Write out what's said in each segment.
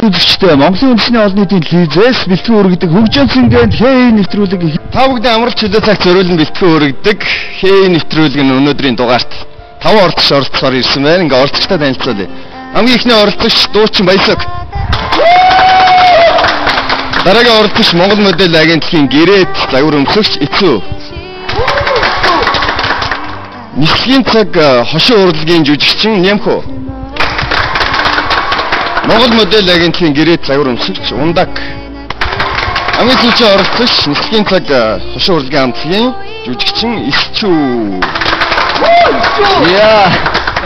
Мэнд үзэгчдээ Монголын үндэсний олон нийтийн телевизээс бэлтгэн өргөдөг Хөгжөөнцөнгийн Хэй нэвтрүүлэг та бүхний амралт чөлөө цагт зориулан бэлтгэн өргөдөг Хэй нэвтрүүлэг нь өнөөдрийн дугаарт 5 оролцогч оролцохоор ирсэн байна. Ингээ оролцогчтой танилцуулъя. Хамгийн эхний оролцогч дуучин Баясаг. Дараагийн оролцогч Монгол модель агентлагийн гэрээт загвар өмсөгч Эцүү. Нислэгийн цаг хошин урлагийн жүжигчин Нямхо. Монгол модель агентлагийн гэрээт загвар өмсөгч Ундаг. Хамгийн сүүлийн оролцогч нислэгийн цаг хошин урлагийн хамтлагийн жүжигчин Исчүү. Яа.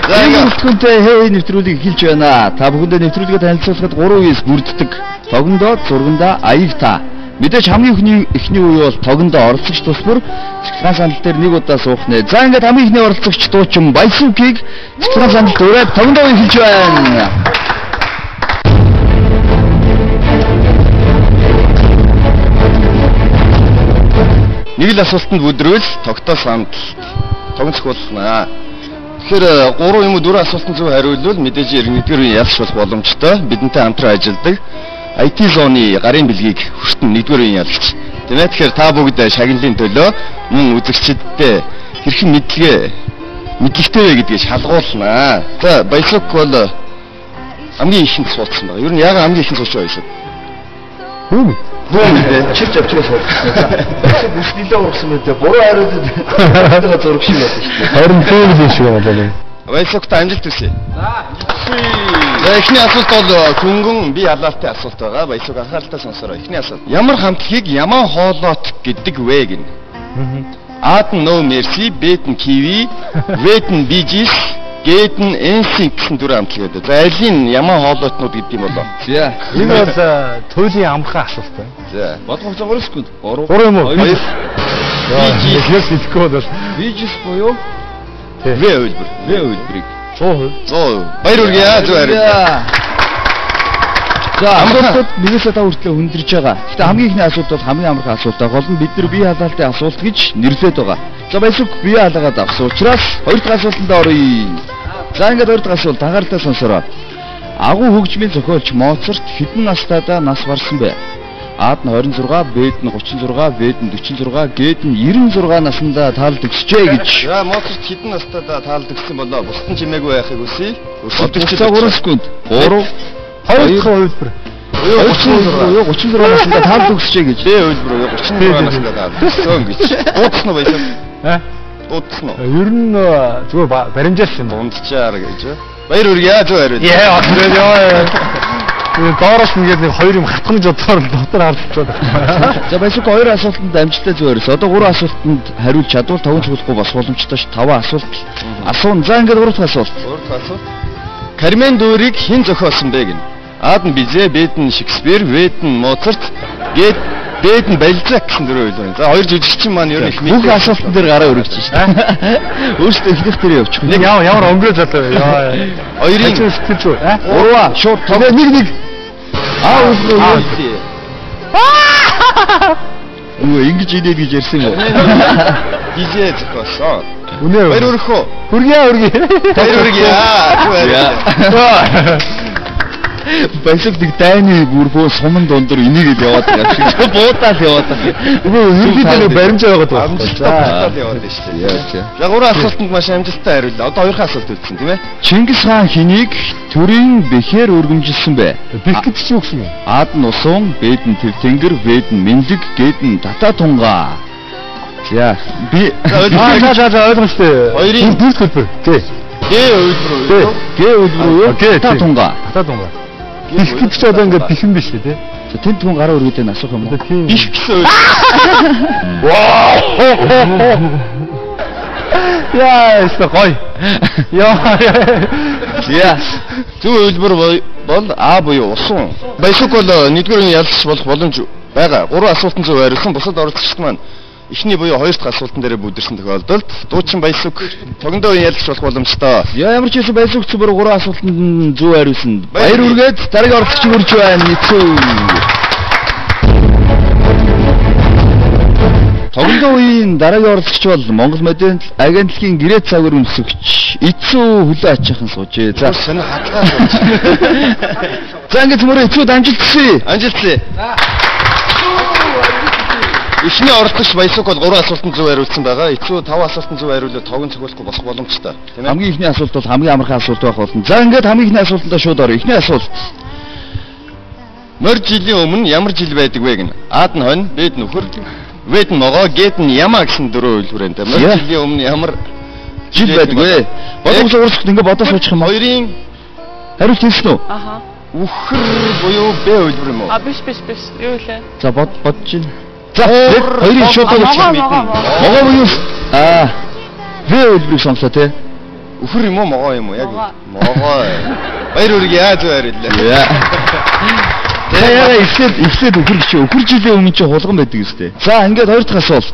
Энэ бүртгэнтэй Хэй нэвтрүүлгийг эхэлж байна. Та бүхэндээ нэвтрүүлгээ танилцуулахад 3 үеэс бүрддэг. Тогондоо, зургандаа, аяг та. Мэдээж хамгийн эхний үе бол тогондоо оролцогч тус бүр цэцлэн сандал дээр нэг удаа суух нэ. За ингээд хамгийн эхний оролцогч дуучин Баясукийг цэцлэн сандалд ураад тогондоо эхэлж байна. Нэг л асуултанд бүдрүүл тогтоо сандалд тогон цохиулнаа. Тэгэхээр 3 юм уу 4 асуултанд зөв хариулвал мэдээж 91-р үеийн ялч болох боломжтой. Бидэнтэй хамтран ажилладаг IT зооны гарын бэлгийг хүртэн 1-р үеийн ялагч. Тийм ээ. Тэгэхээр та бүгд шагналын төлөө мөн үзэгчддээ хэрхэн мэдлэгтэй вэ гэдгийг шалгуулнаа. За Баясук бол хамгийн ихэнд суудсан байгаа. Ер нь яагаад хамгийн ихэнд сууч байгаа юм? Бүүм. Бүүм дээ. Чирч авчгаа суудсан. Баясук бүс нэлээ ургасан мэт буруу хариулаад байгаа зураг шиг байсан шүү дээ. Харин тийм л шиг байна л. Баясукта амжилт хүсье. За эхний асуулт бол хөнгөн бие халаалтай асуулт байгаа. Баясук анхааралтай сонсороо. Эхний асуулт. Ямар хамтлагийг яман хоолоот гэдэг вэ гэнэ? А-д нь No Mercy, Б-д нь Kiwi, В-д нь Bee Gees, Г-д нь NSYNC гэсэн дөрвөн хамтлаг байдаг. За алийг яман хоолоотнууд гэдэг юм болоо? За. Энэ бол туйлын амархан асуулт байна. За. Бодгоо 3 секунд. 3 3 юм уу? 2 Bee Gees. Хэлэхгүй бол Bee Gees буюу В хувилбар. В хувилбарыг 100%. 100%. Баяр хүргэе. Зөв хариуллаа. За асуултууд 1-5 хүртэл хүндэрж байгаа. Гэхдээ хамгийн эхний асуулт бол хамгийн амархан асуулт. Гол нь бид нар бие халаалтай асуулт гэж нэрлээд байгаа. За Баясук бие халаагаад авсан учраас хоёр дахь асуултанд оръё. За ингээд хоёр дахь асуулт анхааралтай сонсороо. Агуу хөгжмийн зохиолч Моцарт хэдэн настайдаа нас барсан бэ? А-д нь 26, Б-д нь 36, В-д нь 46, Г-д нь 96 наснда таалд өгсчээ гэж. За Моцарт хэдэн настайдаа таалд өгсөн болоо? Бусд нь чимээгүй байхыг хүсье. Өрсөлдөгч 3 секунд. 3 Хоёр дахь хувилбар. 36 36 наснда таалд өгсчээ гэж. Б хувилбар буюу 36 наснда таалд өгсөн гэж. Дуудсан уу Баясук? Аа? Дуудсан уу? Ер нь зүгээр баримжаалсан юм. Дундчаар гэж. Баяр хүргэе. Зөв хариуллаа. Яа, яа. Доороос ингээд нэг хоёр юм хатгамж бодсоор дотор харагдчихад байна. За Баясук хоёр асуултанд амжилттай зөв хариулсан. Одоо гурван асуултанд хариулж чадвал тогон цохиулахгүй бас боломжтой ш. 5 асуулт асуун. За ингээд гурав дахь асуулт. Гурав дахь асуулт. Кармен дүүрийг хэн зохиосон бэ гэнэ? А-д нь Бизе, Б-д нь Шекспир, В-д нь Моцарт, Г-д нь Бальзак гэсэн дөрвөн хувилбар. За хоёр жүжигчин маань ер нь их Бүх асуултан дээр гараа өргөж шээ. Өөрсдөө эхнийх дээр явчих. Нэг ямар өнгөрөө залуу вэ? Яа. Хоёрын сэтгэл зүй. Гурваа шууд том. Нэг. А үлрээ. Үгүй ингэж инээд гэж ярьсан юм уу? Бизе зохиосон. Үнэ. Баяр хүрэх үү? Хүргье хүргье. Баяр хүргье. Зөв хариуллаа. Баясук нэг дайны бүр бөө суман дундор энийг л яваад байгаа шиг. Буудаал яваад байгаа. Үгүй ерөнхийдөө нэг баримжаа байгаад байна. Амжилттай буудаал яваад байна шүү дээ. За гурван асуултанд маш амжилттай хариуллаа. Одоо хоёр асуулт үлдсэн тийм ээ. Чингис хаан хэнийг төрийн бэхээр өргөмжилсөн бэ? Бэх гэдэг чинь юу гэсэн юм? А-д нь Усан, Б-д нь Төв Тэнгэр, В-д нь Мэнлэг, Г-д нь Татаа Тунгаа. За би За ойлгомжтой. Хоёрын дөрөв төлбөр. Тий. Г хувилбар юу? Г хувилбар юу? Татаа Тунгаа. Татаа Тунгаа. Бэх гэдэг чинь одоо ингээд бэхэн биш үү те? За тэнд түн гараа өргөдөө асуух юм уу? Бих гэсэн Вау! Яа, өстө гоё. Яа. За. Зөв хувилбар бол А буюу Усан. Баясук бол нэгдүгээр үеийн ялч болох боломж байгаа. Гурван асуултанд зөв хариулсан. Бусад оролцогчид маань эхний буюу хоёр дахь асуултан дээр бүдэрсэн тохиолдолд дуучин Баясук тогондоо үеийн ялч болох боломжтой. Яа ямар ч байсан Баясук зөв гурван асуултанд зөв хариулсан. Баяр хүргээд дараагийн оролцогч хүрч байна. Эцүү. Тогондоо үеийн дараагийн оролцогч бол Монгол модель агентлагийн гэрээ цагаар өмсөгч Эцүү хөлөө ачаахан суужээ. За сонир хадгаа сууж. За ингээд мөрөө эцүүд амжилтсан. Амжилтсан. Эхний оролцогч Баясук бол 3 асуултанд зөв хариулсан байгаа. Эцүү 5 асуултанд зөв хариулвал тогон цохиулахгүй болох боломжтой. Тийм ээ. Хамгийн эхний асуулт бол хамгийн амархан асуулт байх болно. За ингээд хамгийн эхний асуултандаа шууд орё. Эхний асуулт. Морь жилийн өмнө ямар жил байдаг вэ гэнэ? Ад нь хонь, Бэд нь үхэр, Вэд нь могоо, Гэд нь ямаа гэсэн дөрөв хэлбэрэнтэй. Морь жилийн өмнө ямар жил байдаг вэ? Боломж урсгах ингээд бодоо суучих юм уу? Хоёрын хариулт хэлсэн үү? Аха. Үхэр буюу Б хэлбэр юм уу? А биш. Юу лээ? За бодож байна. За хоёрын шууд мэднэ. Могоо буюу В хэлбэрийг сонслоо тий. Үхэр юм уу могоо юм уу? Яг могоо. Баяр хүргэе зөв хариуллаа. За яга эхлээд үхэр гэж үхэр жилийн өмнө чи хулган байдаг юм дээ. За ингээд хоёр дахь асуулт.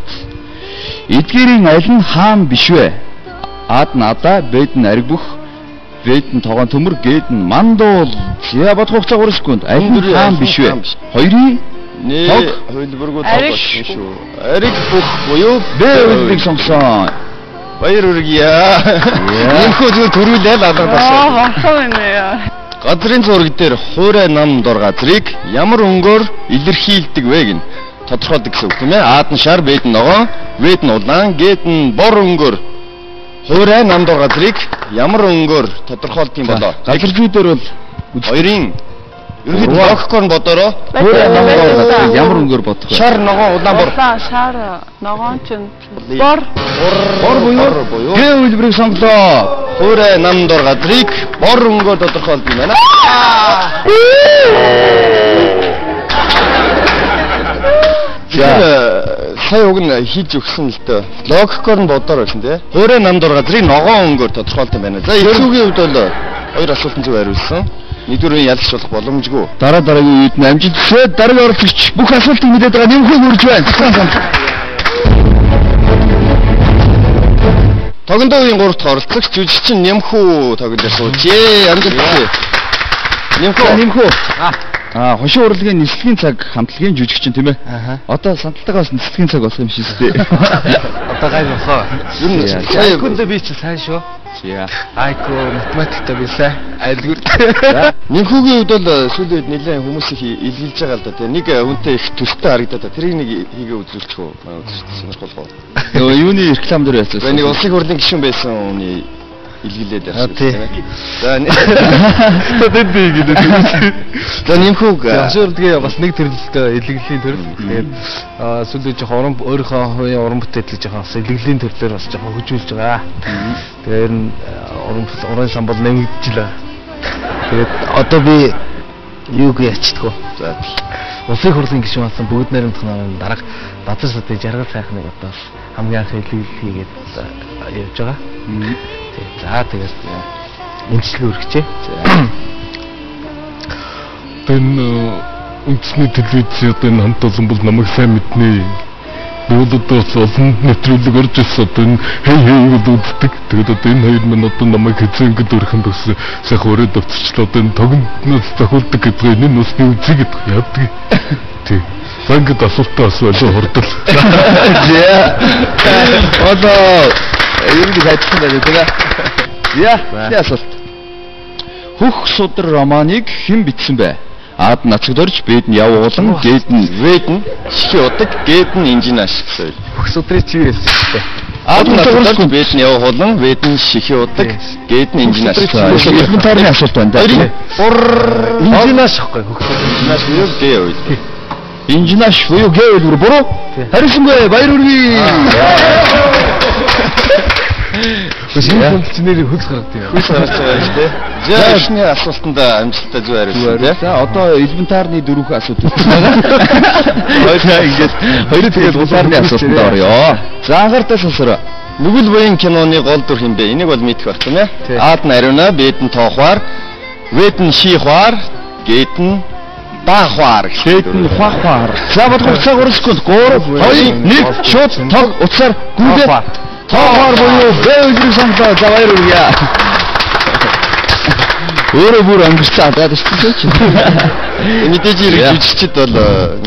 Эдгээрийн аль нь хаан биш вэ? Ад нь ада, Бэд нь ариг бүх, Вэд нь тогоон төмөр, Гэд нь мандуул. За бодох хугацаа 3 секунд. Аль нь хаан биш вэ? Хоёрын нэ хувилбаргүй тог болсон шүү. Ариг бүх буюу Б хувилбарыг сонгосон. Баяр хүргэе. Нэмхүү зүгээр төрүүлээл алга ташаа. Аа болсон байна яа. Газрын зураг дээр хуурай нам дор газрыг ямар өнгөөр илэрхийлдэг вэ гэнэ? Тодорхойлдог гэсэн үг тийм ээ. Ад нь шар, Бэд нь ногоон, Вэд нь улаан, Гэд нь бор өнгөөр хуурай нам дор газрыг ямар өнгөөр тодорхойлдог юм болоо? Газар зүй дээр бол хоёрын ерөнхийдөө логикоор нь бодороо хуурай нам дор газрыг ямар өнгөөр бодох вэ? Шар, ногоон, улаан, бор. Улаан, шар, ногоон чинь бор. Бор буюу Г хэлбэрийг сонглоо. Хуурай нам дор газрыг бор өнгөөр тодорхойлдог юм байна. За сая уг нь хийж өгсөн л дөө. Логикоор нь бодоор байсан тий. Хуурай нам дор газрыг ногоон өнгөөр тодорхойлдог юм байна. За эцүүгийн хувьд бол хоёр асуултанд зөв хариулсан. Нэгдүгээр үеийн ялгч болох боломжгүй. Дараа дараагийн үед нь амжилт хүсээд дараагийн оролцогч бүх асуултыг мэдээд байгаа нэмхүү хүрж байна. Тогондоо үеийн 3 дахь оролцогч жүжигчин Нэмхүү тогон дээр суужээ. Амжилт хүсье. Нэмхүү. Нэмхүү. Аа, хошин урлагийн нислэгийн цаг хамтлагийн жүжигчин тийм ээ. Одоо санталтайгаас нислэгийн цаг болох юм шиг үстэй. Одоо гай босоо. Ер нь IQ-ндээ би чи сайн шүү. За. IQ математикта би сайн. Айлгүр. Нэмхүүгийн хувьд бол сүүлийн үед нэлээд хүмүүс их илгэлж байгаа л да тийм. Нэг хүнтэй их төстэй харагдаад та. Тэрийг нэг хийгээ үзүүлчих үү? Манай үзэгчд сонирхолтой. Нөгөө юуны реклам дээр байсан. Нэг улсын хурлын гишүүн байсан хүний илгэлээд явсан тийм ээ. За тэнд би гэдэг. За нэмхүүг хошин урлагийн бас нэг төрөлтэй илгэлийн төрөл. Тэгээд сүүлийн жоохон уран өөрийнхөө хувийн уран бүтээлийг жоохон бас илгэлийн төрлөөр бас жоохон хөгжүүлж байгаа. Тэгээд ер нь уран сан бол нэмэгдчихлээ. Тэгээд одоо би юуг ячдаггүй. За улсын хурлын гишүүн болсон бүгд найрамдах нарын дарга Бадар Садын жаргал сайхныг одоо бас хамгийн анх илгээл хийгээд явж байгаа. За тэгээд мэдчилгээ өргөчээ. Энэ үндэсний телевизийн одоо энэ хамт олон бол намайг сайн мэднэ. Би бол одоо олон нэвтрүүлэг орж ирсэн. Одоо энэ хей хей бол үздэг. Тэгээд одоо энэ хоёр минь одоо намайг хэзээ ингэж өрхөн төссөн сайхан өрөөд авчирчлаа. Одоо энэ тогноос зохиулдаг гэдэг энэ нь усны үзий гэдэг явдаг. Тий. За ингэж асуултаа асуу алуу хурдл. За. Одоо ер нь адилхан байна тийм ээ. За, эхний асуулт. Хөх судар романыг хэн бичсэн бэ? Ад нь Нацагдорж, Бэд нь Яв уулан, Гэд нь Вэд нь Шихи удаг, Гэд нь Инжинаш гэсэн. Хөх судрыг чи юу хэлсэн бэ? Ад нь Нацагдорж, Бэд нь Яв уулан, Вэд нь Шихи удаг, Гэд нь Инжинаш. Элементарны асуулт байна да. Бур Инжинаш ахгүй хөх судар Инжинаш буюу Г үйл. Инжинаш буюу Г үлгэр буруу. Хариулсангүй баяр хүргэе. Шинэ хөлч нэрийг хөлс гаргадаг юм. Хөлс гаргаж байгаа юм шүү дээ. За эхний асуултанд амжилттай зөв хариулсан тийм. За одоо элементарны дөрвөн асуулт өгсөн байгаа. Хоёроо ингээд хоёроо тэгээд элементарны асуултанд оръё. За анхаартай сонсороо. Нүгэл буян киноны гол дүр хэн бэ? Энийг бол мэдэх байх тийм ээ. Ад нь ариуна, Бэд нь тоохвар, Вэд нь шихвар, Гэд нь даахвар гэсэн. Гэд нь хуахвар. За бодох хугацаа 3 секунд. 3 2 1 шууд тог утсаар гүндээ. Тоохвар буюу Б үлгэр сонлоо. За баяр хүргэе. Өөрөө бүр өнгөрсөн адаад шүү дээ чи. Мэдээж хэрэг жүжигчд бол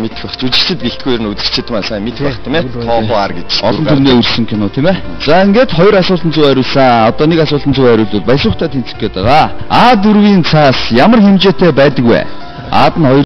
мэдэх байх. Жүжигчд гэлтгүй ер нь үзэгчд маань сайн мэдэх байх тийм ээ. Тоохвар гэж. Олон төрний үрсэн кино тийм ээ. За ингээд хоёр асуултанд зөв хариулсан. Одоо нэг асуултанд зөв хариулвал баясуухтай тэнцэх гээд байгаа. А4-ийн цаас ямар хэмжээтэй байдаг вэ? Аад нь